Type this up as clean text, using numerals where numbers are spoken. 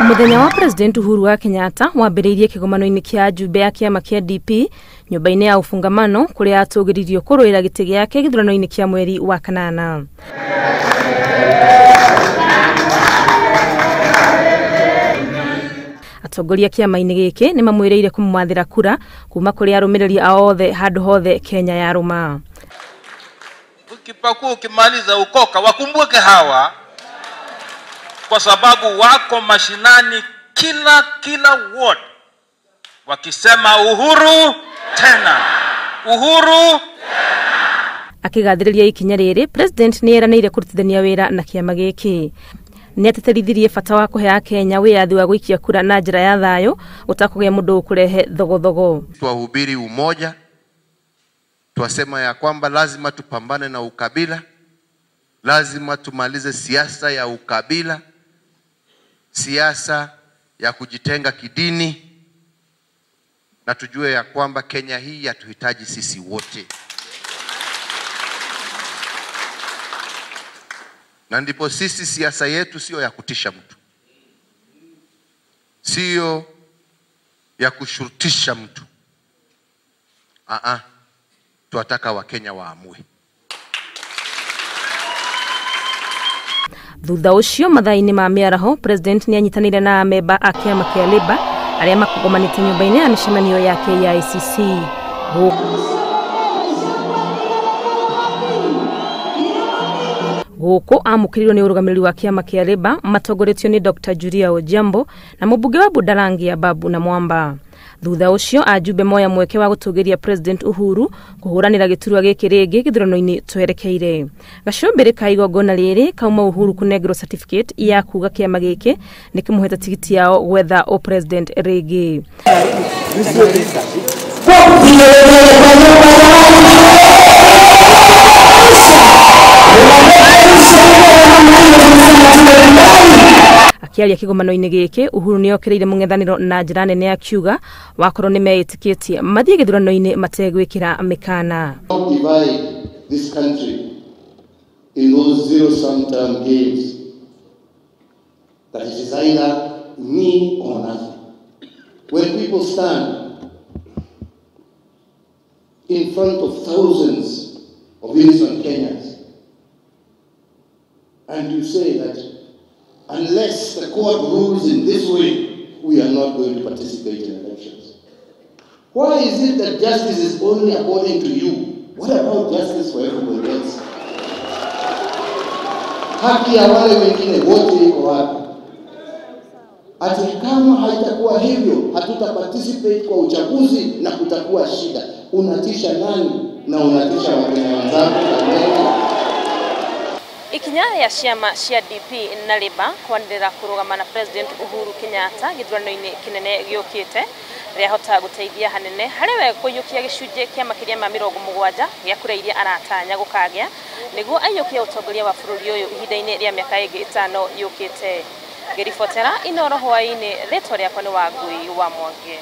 Muthenya wa President Uhuru wa Kenyatta wambĩrĩirie kĩgomano-inĩ kĩa njumbe ya kĩama kĩa DP nyũmba-inĩ ya ũfungamano kũrĩa atũgĩririo kũrũĩra gĩtĩ gĩake gĩthurano-inĩ kĩa mweri wa kanana. Atongoria kĩama-inĩ gĩkĩ nĩ mamwĩrĩire kũmwathĩra kura kuma kũrĩ arũmĩrĩri ao othe handũ hothe Kenya yarũma. Ukipakua ukimaliza ukoka wakumbuke hawa, kwa sababu wako mashinani kila ward wakisema Uhuru tena, Uhuru tena. Akigathĩrĩria ikinya rĩrĩ, President nĩ eranĩire kũrutithania wĩra na kĩama gĩkĩ. Nĩ atĩtĩrithirie bata wa kũhe Akenya wĩyathi wa gũikia kura na njĩra ya thayũ ũtakũgĩa mũndũ ũkũrehe thogothogo. Twahubiri umoja, twasema ya kwamba lazima tupambane na ukabila, lazima tumalize siasa ya ukabila, siasa ya kujitenga kidini, na tujue ya kwamba Kenya hii yatuhitaji sisi wote. Na ndipo sisi siasa yetu sio ya kutisha mtu, sio ya kushurutisha mtu. Tuataka Wakenya waamue. Thutha ũcio mathaa-inĩ ma mĩaraho, President nĩ anyitanĩire na amemba a kĩama kĩa Labour arĩa makogomanĩte nyũmba-inĩ ya mĩcemanio ya KICC. Gũkũ amũkĩrirwo nĩ ũrũgamĩrĩri wa kĩama kĩa Labour matongoretio nĩ Dr. Julia Ojiambo na mũmbunge wa Budalangi Ababu na Mwamba. Thutha ũcio ajumbe moya mweke wa gũtũgĩria President Uhuru kũhũranĩra gĩturwa gĩkĩ rĩngĩ gĩthurano-inĩ twerekeire. Gacũmbĩrĩ ka igongona rĩrĩ kauma Uhuru kũnengerwo certificate ya kuga kĩama gĩkĩ nĩ kĩmũhete tigiti yao gwetha o president rĩngĩ. Akiaria kĩgomano-inĩ gĩkĩ, Uhuru nĩokĩrĩire mũng'ethanĩro na njĩra nene akiuga wakorwo nĩ meĩtĩkĩtie mathiĩ gĩthurano-inĩ mategwĩkĩra mĩkana. Divide this country in those zero-sum term games that it is either me or nothing. When people stand in front of thousands of innocent Kenyans and you say that unless the court rules in this way, we are not going to participate in elections. Why is it that justice is only according to you? What about justice for everybody else? Haki ya wale wengine wote iko wapi? Ati kama haitakuwa hivyo, hatuta participate kwa uchaguzi na kutakuwa shida. Unatisha nani na unatisha Wakenya wenzako? Ikinya ya ciama cia DP na Labour kwanĩrĩra kũrũgama na President Uhuru Kenyatta gĩthurano-inĩ kĩnene gĩũkĩte rĩahota gũteithia hanene harĩ we kũiyũkia gĩcunjĩ kĩa makĩria ma 70 gĩa kura iria aratanya gũkagĩa nĩguo aiyũkie ũtongoria wa bũrũri ũyũ ihinda-inĩ rĩa mĩaka ĩngĩ 5 yũkĩte. Ngĩribotera Inooro hwaĩ-inĩ, rĩtwa rĩakwa nĩ Wangui wa Mwangi.